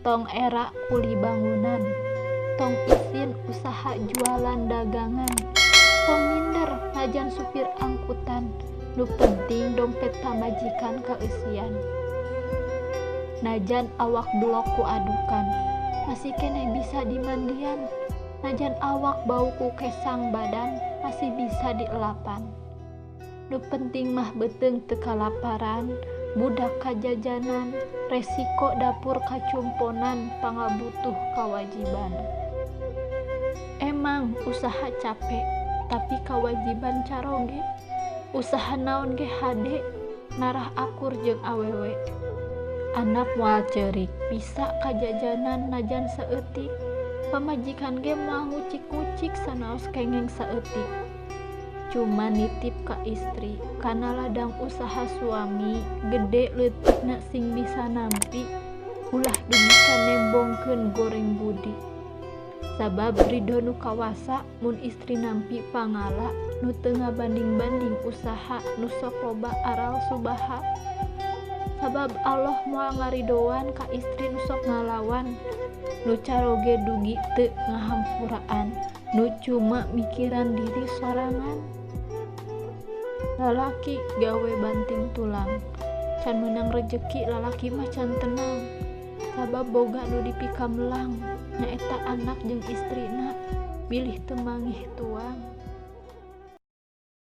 Tong era kuli bangunan, tong isin usaha jualan dagangan, tong minder najan supir angkutan, nu penting dompet pamajikan kaeusian. Najan awak belok ku adukan, masih keneh bisa dimandian, najan awak bau ku kesang badan, masih bisa dielapan. Nu penting mah beuteung teu kalaparan, budak kajajanan, resiko dapur kacumponan, pangabutuh kawajiban. Emang usaha capek, tapi kawajiban caroge. Usaha naon ge hade, narah akur jeung awewe. Anak moal ceurik, bisa kajajanan najan saeutik. Pamajikan ge moal ngucik-ngucik sanaos kengeng saeutik. Cuma nitip ka istri, kana ladang usaha suami, gede leutikna sing bisa nampi, ulah dugi ka nembongkeun goreng budi. Sabab ridho nu kawasa mun istri nampi pangala, nu teu ngabanding-banding usaha nu sok loba aral subaha. Sabab Allah moal ngaridoan ka istri nu sok ngalawan, nu caroge dugi teu ngahampuraan, nu cuma mikiran diri sorangan. Lalaki gawe banting tulang, can meunang rejeki lalaki mah can tenang. Sabab boga nu dipikamelang, nyaeta anak jeung istrina, bilih teu mangih tuang.